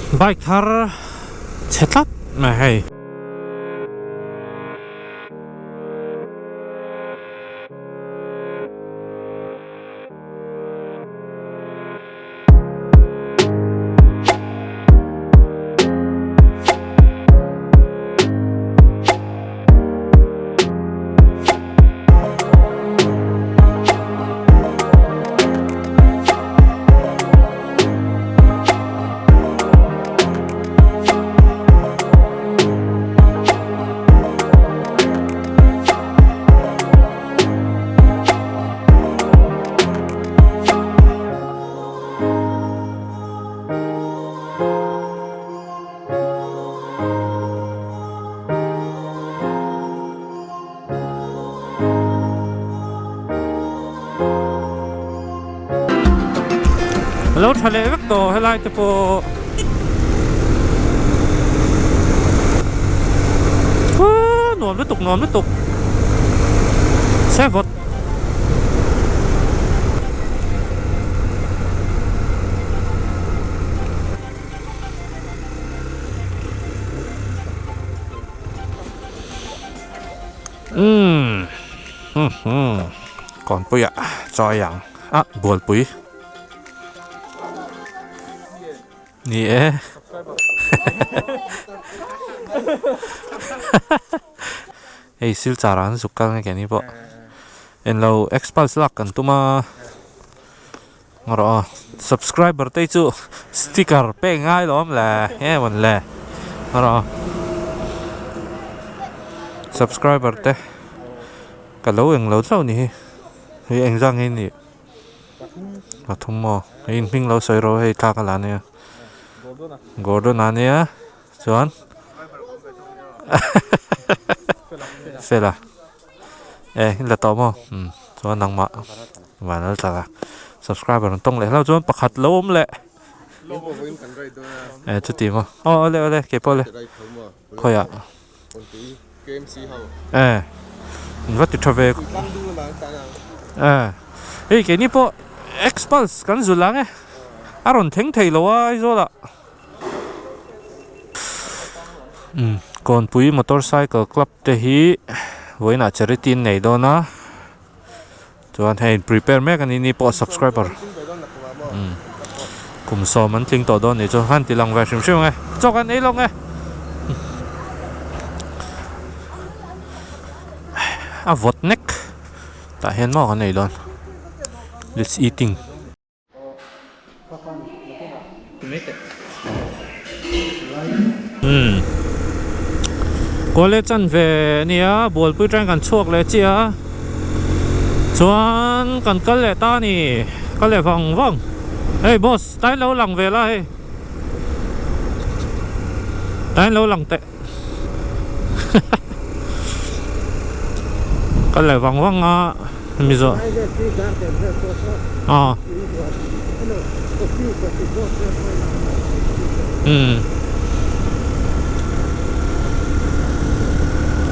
Bike thar chhe tlat mai hei. A lo tha leh vek tawh helai te pawh huuu nuam lutuk nuam lutuk che vawt. Umm umm kawnpuiah chawi ang a bualpui ni e hei silchar ah an zuk kal nge keini pawh englo expulse lak kan tum a Rawh a subscriber te chu sticker pek ngai lo awm le nge mawn le rawh a subscriber te ka lo eng lo chauh ni hi hei eng zang nge nih pathum maw hei in hming lo sawi rawh hei thla ka la ania Gordon a nia chuan fela e la tawh maw chuan nangmah. Van al tla subscriber an tawng leh hlauh chuan pakhat lo awm leh e chuti maw aw awle awle kei pawh le khawiah e in va ti tha ve e hei keini pawh expulse kan zul ang e a rawn thleng thei lo a Aizawl ah Kawnpui motorcycle club te hi vawiinah charity an nei dawn a. Chuan hei prepare mek a ni ni pawh subscriber umm kum sawm an tling tawh dawn nih chu han ti lang ve hrim hrim ang e chaw kan ei lawng e a vawt nek tah hian maw kan ei dawn let's eating. Umm college an ve ania bualpui atangin kan chhuak leh chiah a chuan kan kal leh ta a ni kal leh vang vang hei boss tlai lo lang ve la hei tlai lo lang teh kal leh vang vang a mizo aw umm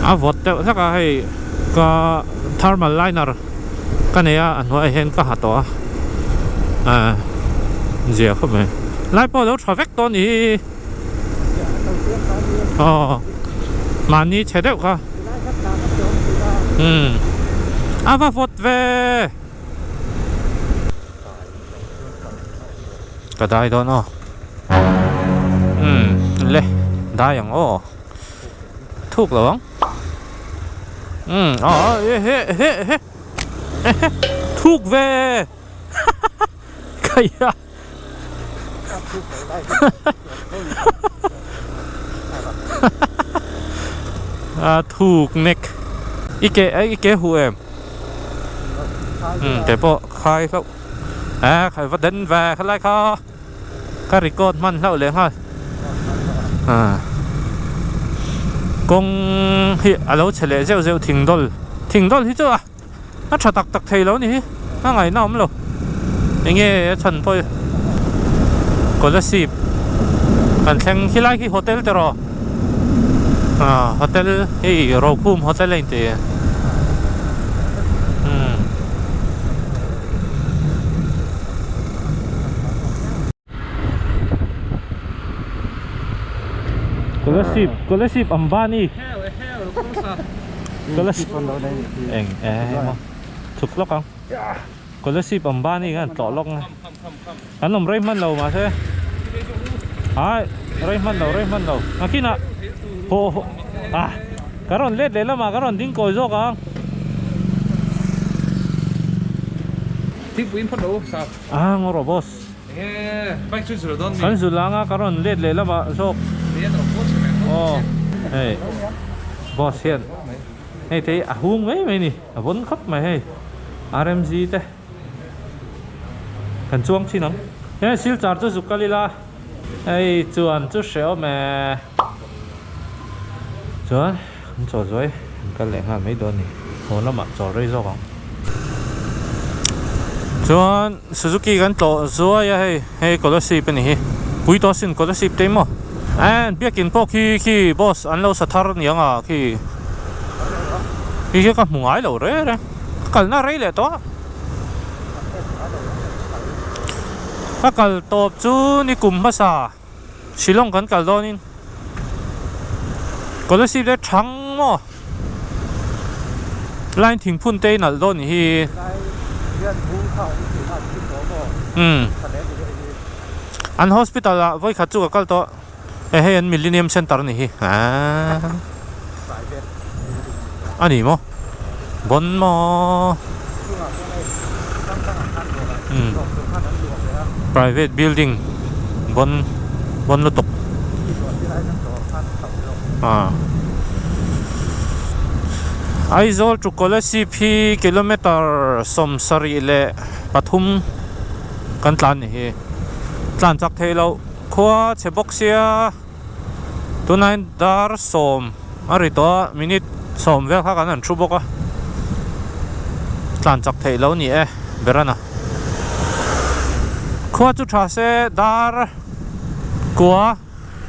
a vawt deuh hlek a hei ka thermal liner ka nei a a hnuaiah hian ka ha tawh a ah zia khawp mai lai pawh a lo tha vek tawh a ni hi. Aw mahni chhe deuh kha umm a va vawt ve ka dai dawn aw umm le dai ang aw thuk lo ang umm aw he he he he thuk ve khaia. A thuk nek i ke i ke huh em umm kei pawh khai hlauh eh khai va den ve khalai kha ka record hman hlauh leh nghal ah kawng hi a lo chhe leh zeuh zeuh thing dawl thing dawl hi chu a. A tha tak tak thei lo ni hi a ngaihna awm lo enge a chhan pawh Kolasib kan thleng khilai khi hotel te rawh ah hotel hei Rokhum hotel a inti umm. Kolasib Kolasib Ambani Kolasib eng emaw chhuk lawk ang Kolasib Ambani khan tlawh lawk ang an awm rei hman lo mahse ai rei hman lo rei hman lo nakinah haw haw ah ka rawn let leh lamah ka rawn ding kawi zawk ang. Thingpui in phawt lo sa. Ah ngaw rawh boss. Enge bike chu zul dawn mi? Kan zul anga ka rawn let leh lamah zawk. Aw hei boss hian hei te hi a hung mai mai ni a vawn khawp mai hei RMG te kan chuang thin ang. Hei silchar chu zuk kal ila hei chuan chu hrehawm e chuan kan chaw zuai kan kal leh nghal mai dawn a ni haw lamah chawl rei zawk ang. Chuan Suzuki kan tlawh zuai a hei hei Kolasib a ni hi pui tawh sin Kolasib te maw and biakin pawh khi khi boss an lo sa thar aniang a khi khi khi ka hmu ngai lo reng reng ka kalna rei leh tawh a ka kal tawp chu ni kum hmasa Shillong kan kal dawnin Kolasib te thang maw line thingphun te in alh dawn nih hi umm an hospital ah vawikhat chu ka kal tawh e hei an millennium center a nih hi aaa a ni maw bon maw umm private building bon bon lutuk ah Aizawl to Kolasib hi kilometer 73 kan tlan ni hi tlan chak theih loh khua chhe bawk sia. Tunah hian dar sawm a ri tawh a minute sawm vel kha kan han thu bawk a tlan chak theih lo ni e Berana khua chu tha se dar kua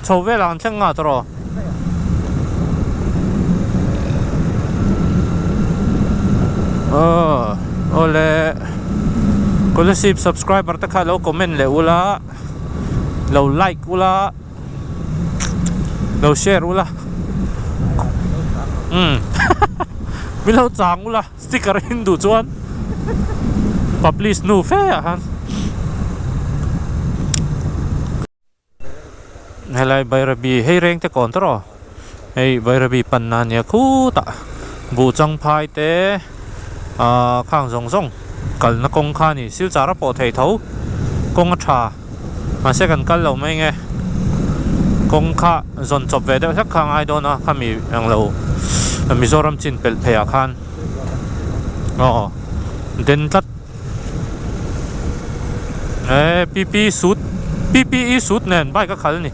chho velah an thleng ngah tawh aw awle Kolasib subscriber te kha lo comment leh ula lo like ula. Lo share ula umm min lo chang ula sticker a in duh chuan publish hnu fe ah khan helai Bairabi hei reng te kawn tawh hei Bairabi panna ania khutah buh chang phai te ahh khang zawng zawng kalna kawng kha a ni silchar a pawh thei tho kawng a tha. Mahse kan kal lo mai nge kawng kha zawn chawp ve deuh hlek kha a ngai dawn a khami ang lo Mizoram chin pelh phei ah khan aw den tlat e P P suit P P E suit nen bike a khal a ni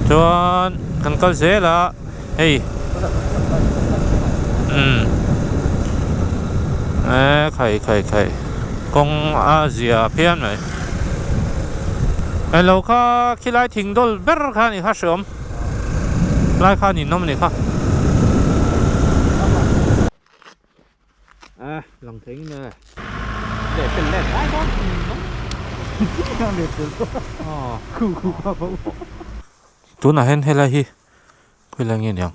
chuan kan kal zel a hei umm e khai khai khai kawng a zia phian mai elo kha khilai thing dawl ber kha a ni kha hreawm lai kha a ninawm a ni kha. A lang thei ngin e. Leh pel leh lai dawn Leh pel khu khu kha bo. Tunah hian helai hi khawilai nge niang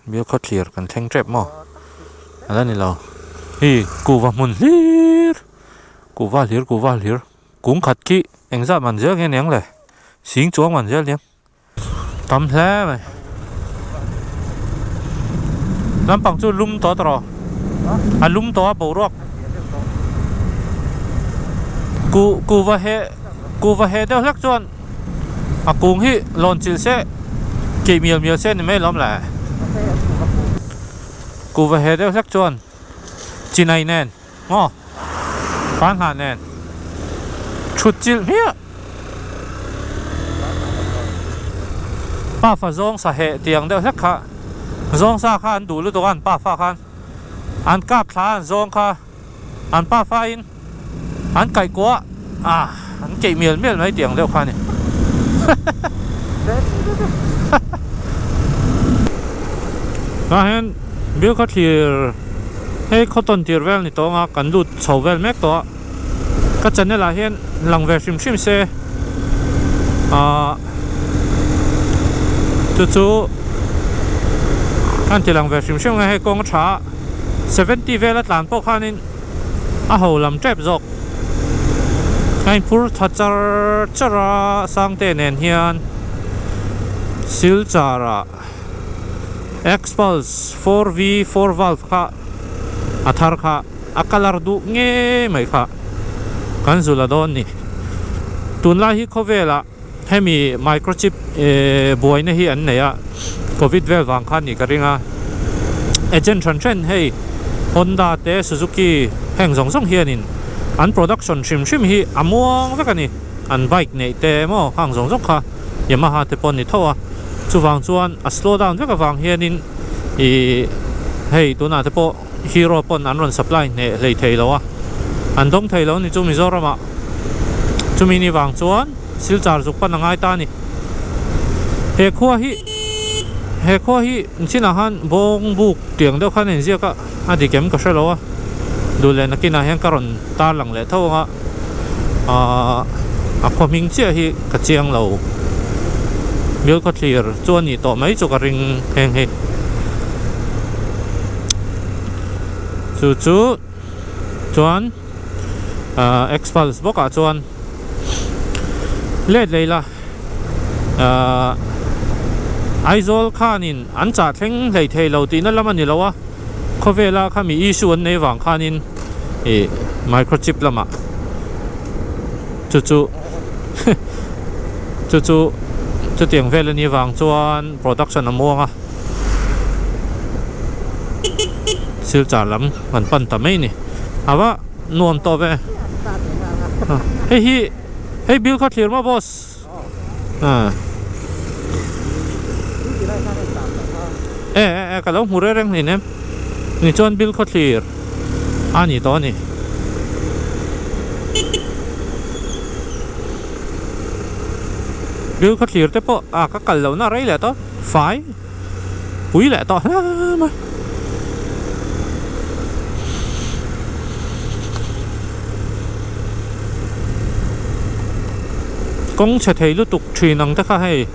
bial khawthlir kan thleng tep maw a la ni lo hei kuhva hmun hlir kuhva hlir kuhva hlir kung khat khi engzah man zel nge niang le sing chuang man zel niang. Tam hle mai. Lampang chu lum tawh tawh rawh. A lum tawh a boruak. Ku kuva he kuva he deuh hlek chuan a kung hi lawn chilh se keih mial mial se ni mai lawm le. Kuva he deuh hlek chuan chinai nen maw panhnah nen thut chilh hmiah. Pafa zawng sa heh tiang deuh hlek kha zawng sa kha an duh lutuk a an pafa khan an kap thla an zawng kha an pafa in an kaih kuah a an keih mial mial mai tiang deuh kha a ni tah hian bial kha thlir hei khaw tawn tir vel ni tawh ang a kan lut chho vel mek tawh a. Ka channel ah hian lang ve hrim hrim se ahh. Chu chu a inti lang ve hrim hrim ang a, hei kawng a tha a, 70 vel a tlan pawh khanin a ho lam tep zawk. A inphur tha char char a, Sangte nen hian Silchar ah Xpulse 4V 4 valve kha a thar kha a colour duh ngei mai kha kan zul a dawn ni. Tunlai hi khawvelah hemi microchip buaina hi an nei a, covid vel vang khan nih ka ring a, agent hran hran hei Honda te Suzuki heng zawng zawng hianin an production hrim hrim hi a muang vek a ni, an bike neih te emaw khang zawng zawng kha Yamaha te pawh an ni tho a, chuvang chuan a slow down vek avang hianin ih hei tunah te pawh Hero pawn an rawn supply hneh hlei thei lo a, an dawng thei lo a ni chu Mizoramah. Chumi ni vang chuan Silchar zuk pan a ngai ta a ni. He khua hi he khua hi chinah khan bawng buk tiang deuh khan a inziak a, a dik em ka hre lo a, duh leh nakinah hian ka rawn tarlang leh tho ang a, aah a khaw hming chiah hi ka chiang lo. Bilkhawthlir chu a nih tawh mai chu ka ring heng hi. Chu chu chuan ahh Xpulse bawk ah chuan let leh ila ahh Aizawl khanin an chah thleng hlei thei lo tihna lam a ni lo a, khawvela khami issue an nei vang khanin ih microchip lamah chu chu chu chu chutiang vel a nih vang chuan production a muang a. Silchar lam kan pan ta mai ni a va nuam tawh ve hei hi hei bill kha thlir maw boss e e e ka lo hmu reng reng hlin em ni chuan bill khaw thlir a ni tawh a ni. Bill khaw thlir te pawh a ka kal lohna rei leh tawh. Fai pui leh tawh hle mai. Kawng chhe thei lutuk thin ang te kha hei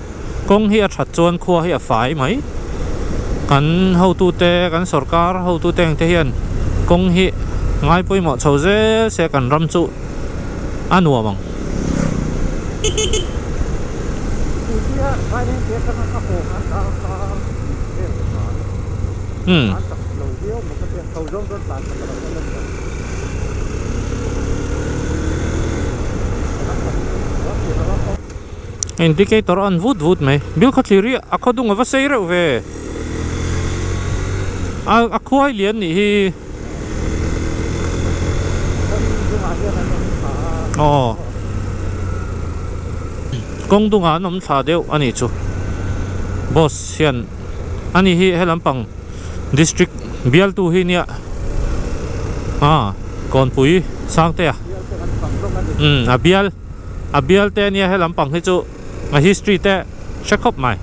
kawng hi a that chuan khua hi a fai mai. Kan hotute kan sorkar hotute ang te hian kawng hi ngai pawimawh chho zel se kan ram chu a nuam ang. Umm. Indicator a on vut vut mai. Bill khaw thlir hi a khaw dung a va sei reuh ve. A a khuai lian nih hi. Aw kawng dungah an awm thla deuh a nih chu boss hian a ni hi he lampang district bialtu hi nia ah kawnpui sangtea umm a bial a bial te ania he lampang hi chu. A history te hre khawp mai.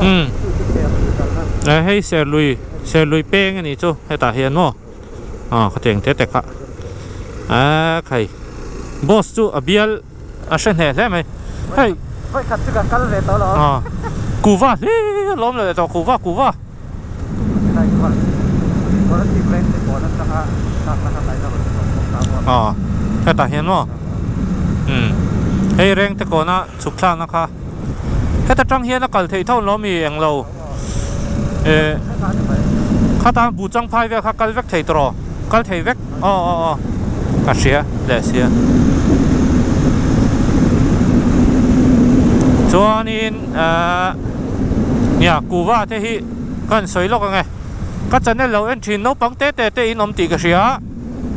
Umm eh hei serlui serlui peng a nih chu hetah hian maw aw khatiang te te kha eh khai boss chu a bial a hre hneh hle mai hei Vawikhat chu kan kal ve tawh lo. Aw kuva hle lawm lo leh tawh kuva kuva. Aw hetah hian maw umm hei reng te kawna chhuk thlakna kha heta tang hian a kal theih tho lo mi englo eh khata buh chang phai vel kha kal vek thei tawh rawh kal thei vek aw aw aw ka hria leh sia chuanin ahh nia kuva te hi ka han sawi lawk ang e ka channel lo en thin naupang te te te in awm tih ka hria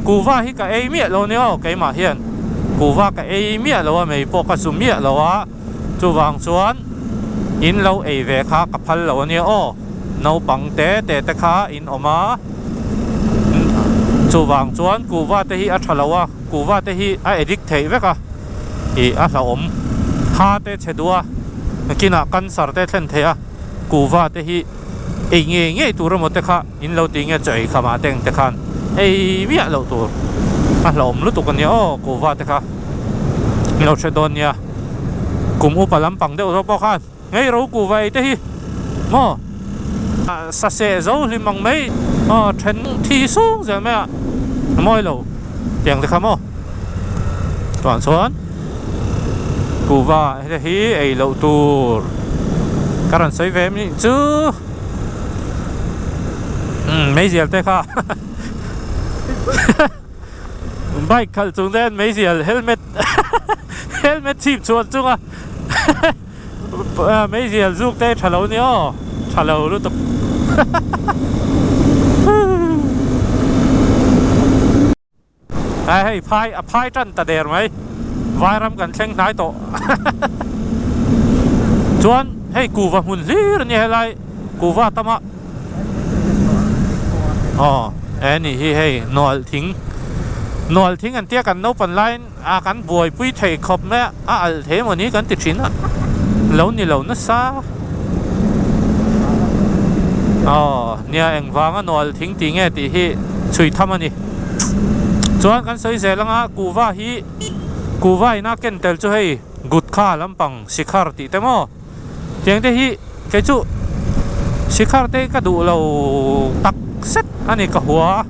kuva hi ka ei miah lo nia aw keimah hian kuva ka ei miah lo a mei pawh ka zu miah lo a chuvang chuan in lo ei ve kha ka phal lo ania aw naupang te te te kha in awm a chuvang chuan kuva te hi a tha lo a kuva te hi a addict theih vek a ih a hlauhawm ha te chhe duh a nakinah cancer te thlen thei a kuva te hi ei ngei ngei tur emaw te kha in lo ti nge chaw ei khamah te engte khan ei miah loh tur a hlauhawm lutuk ania aw kuva te kha in lo hre dawn nia. Kum upa lampang deuh zawk pawh khan ngei ro kuhva ei te hi maw sa seh zo hlim ang mai aw then thi sung zel mai a a mawi lo tiang te kha maw chuan chuan kuhva te hi ei loh tur ka rawn sawi ve em nih chu umm meizial te kha. Bike khalh chung te hian meizial helmet helmet chhip chhuan chunga meizial zuk te tha lo nia aw tha lo lutuk a hei phai a phai tan ta der mai vairam kan thleng hnai tawh chuan hei kuhva hmun hlir a nia helai kuhva tama. Aw he nih hi hei nual thing nual thing an tia kan naupan laiin a kan buaipui thei khawp mai a a alh thei emaw ni kan ti thin a lo ni lo nasa aw nia engvanga nual thing tih nge tih hi chhui tham a ni chuan kan sawi zel anga kuhva hi kuhva ina ken tel chu hei gutkha lampang sikhar tih te maw. Tiang te hi kei chu Shikhar te ka duh lo tak zet a ni ka hua a,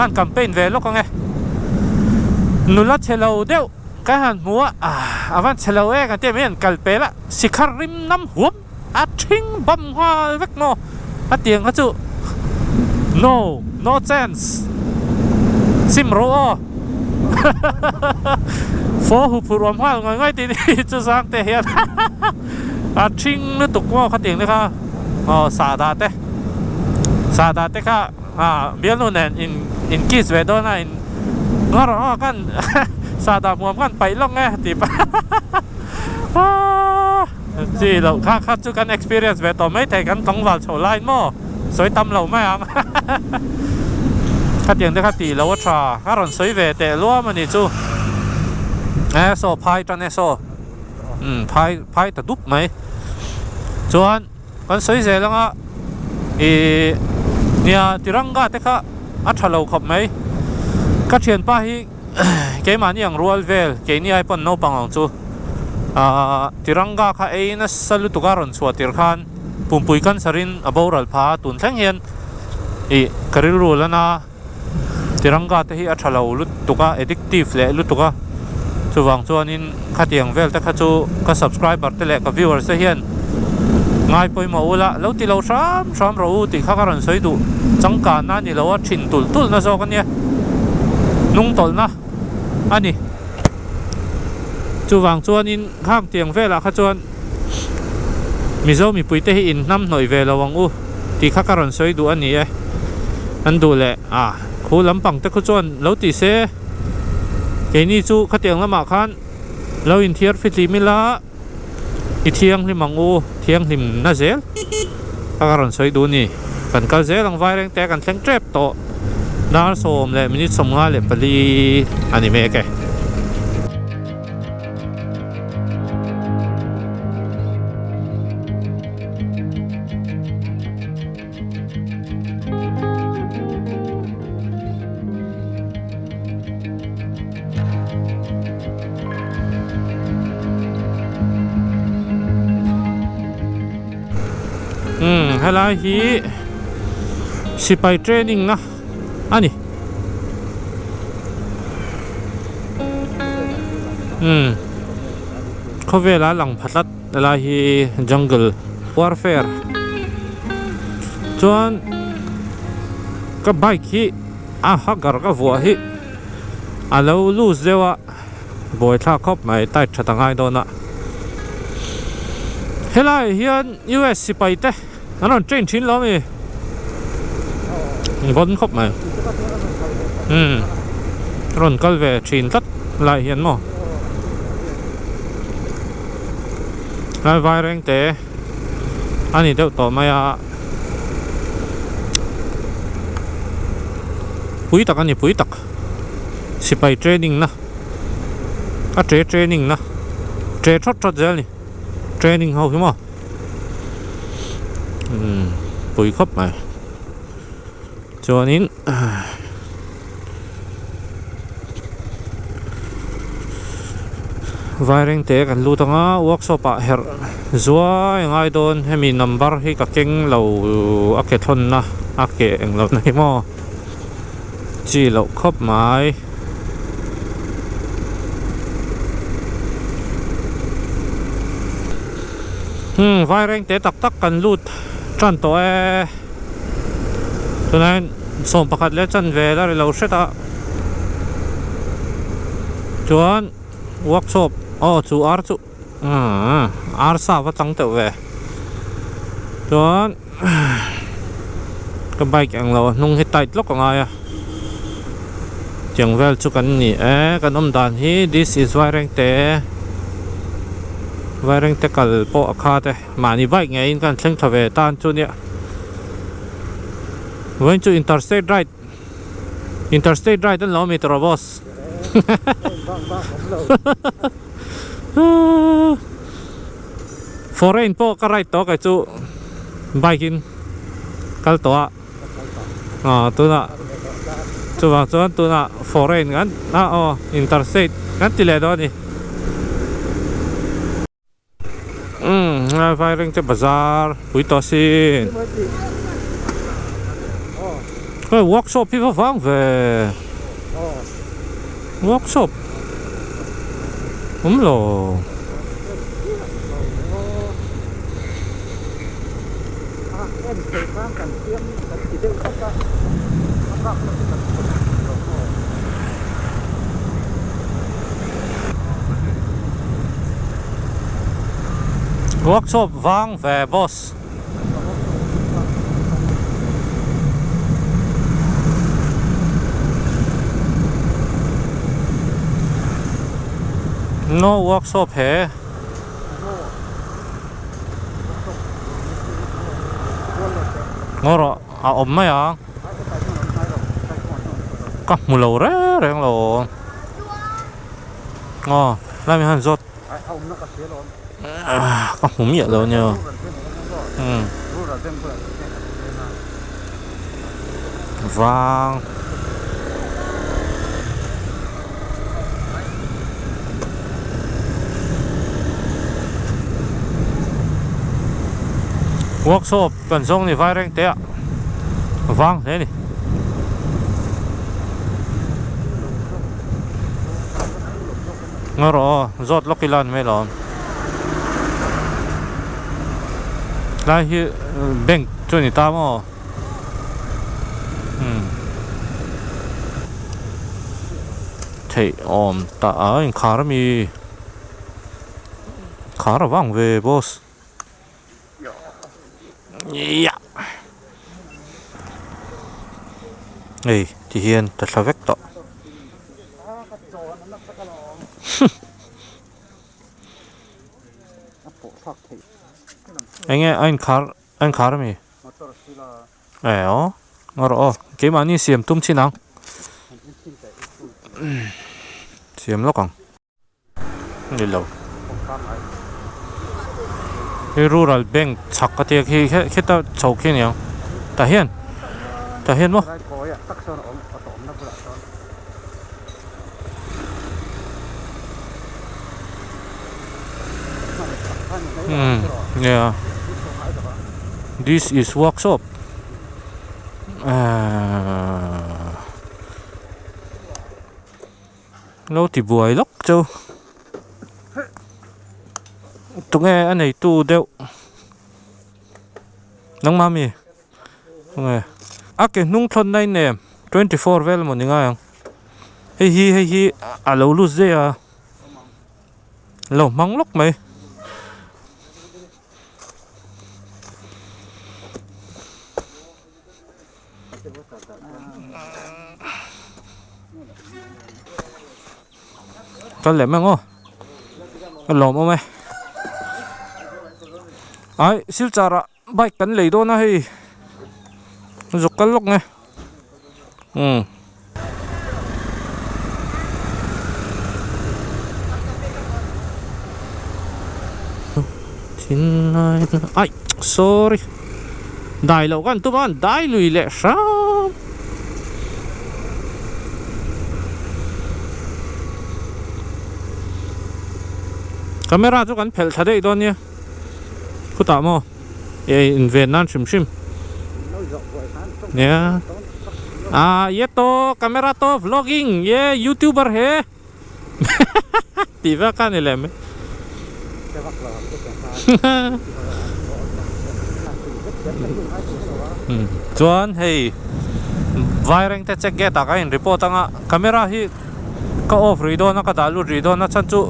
an campaign ve lawk ang e. Nula chhe lo deuh ka han hmu a, a van chhe lo e kan tih mai an kal pel a, Shikhar rim nam huam a thing bam nghal vek maw a tiang kha chu no, no chance sim rawh aw. Fo hu phur awm nghal ngawi ngawi tih ni chu zang te hian a thing lutuk maw khatiang te kha aw sahdah te sahdah te kha ah bialnu nen in in kiss ve dawn a in ngaw rawh aw khan sahdah hmuam khan paih lawk nge tih pah aaa chi loh kha kha chu kan experience ve tawh maithei kan tlangval chho lai maw. Sawi tam lo mai ang. Khatiang te kha tih loh a tha. A rawn sawi ve teh luam a nih chu. E saw phai tan e saw. Umm phai phai ta dup mai. Chuan kan sawi zel anga ih nia tiranga te kha a tha lo khawp mai. Ka thianpa hi keimahni ang rual vel keini ai pawn naupang ang chu. Ahh tiranga kha ei nasa lutuk a rawn chhuah tir khan. Pumpui cancer in a boral pha a tun thleng hian ih ka rilru lana tiranga te hi a tha lo lutuk a addictive leh lutuk a chuvang chuanin khatiang vel te kha chu ka subscriber te leh ka viewers te hian ngai pawimawh ula lo ti lo hram hram rawh u tih kha ka rawn sawi duh changkanna a ni lo a thin tulh tulh na zawk a nia hnung tawlhna a ni chuvang chuanin khang tiang velah kha chuan. Mizo mipuite hi in hnam hnawih ve lo ang u tih kha ka rawn sawi duh a ni e. An duh leh a, khu lampang te khu chuan lo ti se, keini chu khatiang lamah khan lo inthiar fitlim ila i thianghlim ang u, thianghlim na zel kha ka rawn sawi duh a ni. Kan kal zel ang vairengte kan thleng tep tawh dar sawm leh minute 54 a ni mek e. Umm helai hi sipai training na a ni. Umm khawvela lang pha tlat helai hi jungle warfare chuan ka bike hi a hugger ka vuah hi a lo loose deuh a buaithlak khawp mai tight that a ngai dawn a helaiah hian U_S sipai te an rawn train thin lo a mi vawn khawp mai umm rawn kal ve thin tlat lai hian maw lai vai reng te a ni deuh tawh mai a pui tak a ni pui tak sipai training na a tre training na tre thawt thawt zel a ni training ho hi maw. Umm pui khawp mai chuanin Vairengte kan lut anga workshop ah herh zuai a ngai dawn hemi number hi ka keng lo a ke thawnna a ke eng lo na hi maw chi loh khawp mai. Hmm Vairengte tak tak kan lut tan tawh e tunah hian 11 leh chanve la ri lo hret a chuan. Workshop aw chu ar chu umm ar sa va chang teuh ve chuan ka bike ang lo a hnung hi tight lawk a ngai a tiang vel chu kan ni e kan awm dan hi this is Vairengte Vairengte kal pawh a khat e mahni bike ngeiin kan thleng tha ve tan chu nia vawiin chu interstate ride Interstate ride an lo mi tawh boss. Foreign pawh ka ride tawh kei chu bike in kal tawh a aw tunah chuvang chuan tunah foreign kan a aw interstate kan ti leh dawn a ni. Umm lai Vairengte bazar pui tawh sin hei workshop hi va vang ve workshop awm lo Workshop vang ve boss. No workshop he. Ngaw rawh a awm mai ang. Ka hmu lo reng reng lo. Aw lai mi han zawt. Ka hmu miah lo nia. Umm. Vang. Workshop kan zawng ni Vairengte ah vang hle ni. Ngaw rawh aw zawt lawk ila ni mai lo lai hi bank chu a ni ta maw umm theih awm ta a inkhar ami khar a vang ve boss. Hei ti hian ta thla vek tawh enge a inkhar a inkhar ami e aw ngaw rawh aw keimahni siam tum chin ang siam lawk ang. Ni lo. Hei rural bank chhak a tia khi kheta chho khi aniang tah hian tah hian maw. Umm yeah this is workshop ahh. Lo ti buai lawk chu tunge a neitu deuh nangmah mi tunge a ke hnung thlawn na in em 24 vel emaw ni ngai ang hei hi hei hi a lo lut zai a lo hmang lawk mai. Kal leh mai ang aw a lawm awm e ai silchar ah bike kan lei dawn a hei zuk kal lawk nge umm. Ai sorry dai loh kan tum a dai lui leh hram. Camera chu kan phelh thla daih dawn nia khutah maw e inven nan hrim hrim nia ah ye to camera to vlogging ye youtuber he tih vek kha a ni leh mai. Chuan hei Vairengte check gate ah ka in report anga camera hi ka off rih dawn a ka dah lut rih dawn a chhan chu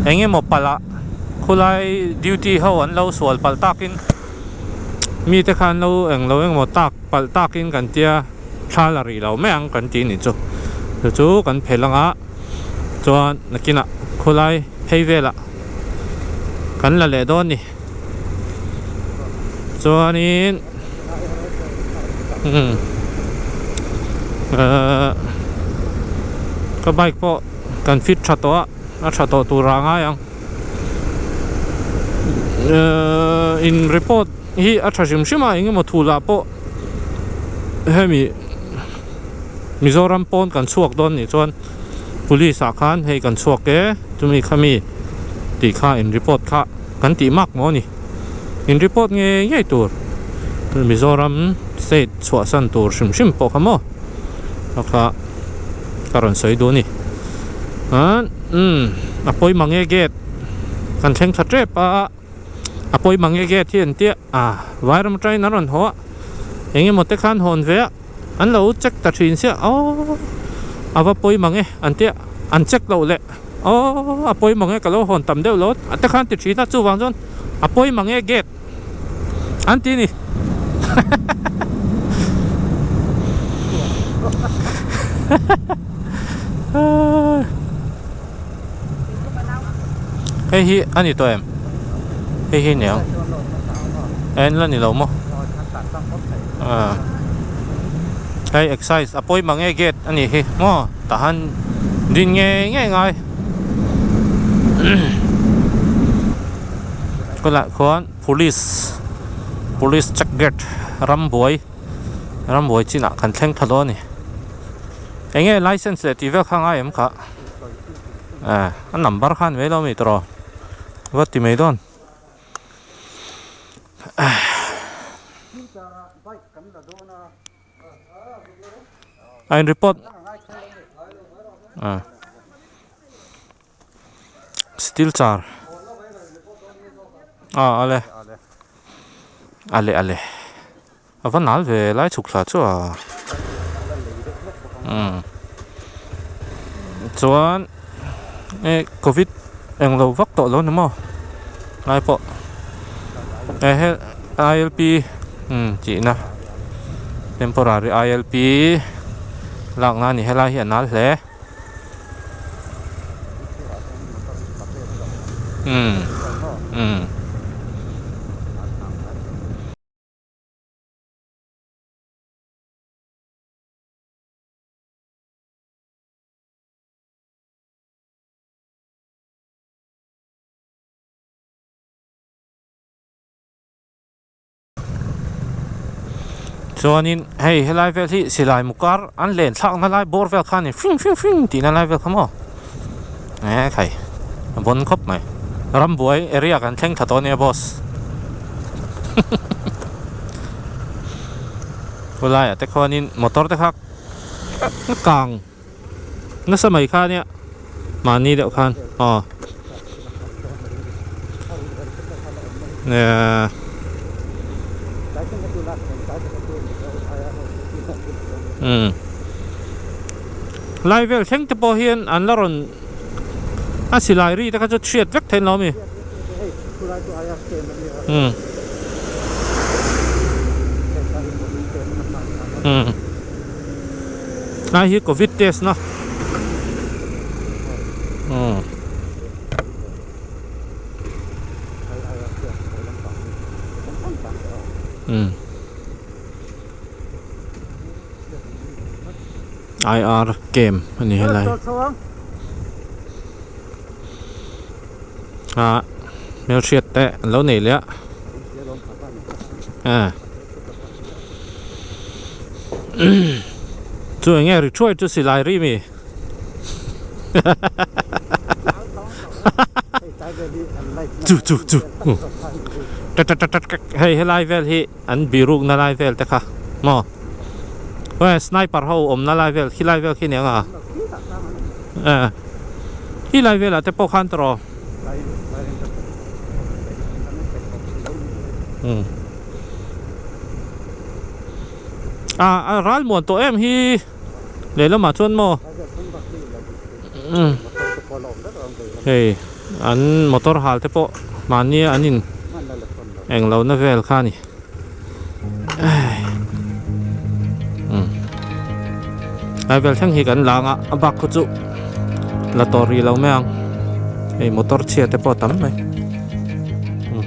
eng emaw palh ah khulai duty ho an lo sual palh takin mite kha an lo eng lo eng emaw tak palh takin kan tia thla la rih lo mai ang kan tih ni chu chu chu kan phelh anga chuan nakinah khulai phei velah kan la leh dawn ni chuanin umm ahh ka bike pawh kan fit tha tawh a a tha tawh tur ah a ngai ang ahh in report hi a tha hrim hrim a eng emaw thul ah pawh hemi Mizoram pawn kan chhuak dawn nih chuan police ah khan hei kan chhuak e chumi khami tih kha in report kha kan tih mak maw ni in report ngei ngei tur Mizoram state chhuahsan tur hrim hrim pawh kha maw a kha ka rawn sawi duh a ni an umm a pawimah nge gate kan thleng tha tep a. A pawi mang e gate hi an tia a vairam atangin an rawn haw a eng emaw te khan hawn ve a an lo check ta thin sia aw a va pawi mang e an tia an check loh leh aw a pawi mang e ka lo hawn tam deuh lo a te khan ti thin a chuvang chuan a pawi mang e gate an ti ni Hei hi a ni tawh em? Hei hi aniang en la ni lo maw? Aaa hei exercise a pawimah nge gate a nih hi maw tah han din ngei ngei ngai khawlaiah khuan police police check gate rambuai rambuai chinah kan thleng thla dawn a ni eng nge license leh tih vel kha a ngai em kha. Eh a number khan mai lo mi tawh va ti mai dawn a in report ah steel char ah ale ale ale. A va nal ve lai chhuk thla chu a umm chuan e covid eng lo vak tawh lo ni maw lai pawh e he I L P umm tih na temporary I L P lak na a ni helai hi a nal hle umm umm. Chuanin hei helai vel hi silai mukar an len thlakna lai bawr vel kha a ni fing fing fing tihna lai vel kha maw e khai a bawn khawp mai rambuai area kan thleng thla tawh ania boss. Khawlaiah te khuanin motor te kha kang nasa mai kha ania mahni deuh khan aw umm lai vel thleng te pawh hian an la rawn a silai ri te kha chu chhiat vek theih lo a mi. Umm umm lai hi covid test na umm umm I R camp a ni helai. Ah hmelhriat te an lo nei leh a ah chu eng nge ri thuai chu silai ri mi. Chu chu chu tat tat tat tat hei helai vel hi an birukna lai vel te kha maw eh sniper ho awmna lai vel khilai vel khi aniang a eh khilai velah te pawh khan tawh umm ah a ral muan tawh em hi lehlamah chuan maw umm hei an motor hal te pawh mahni an in englo na vel kha a ni umm lai vel thleng hi kan lang a a bak khaw chu la tawh rih lo mai ang hei motor chhia te pawh a tam mai umm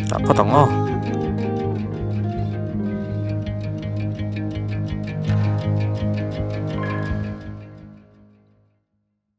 tah phawt ang aw.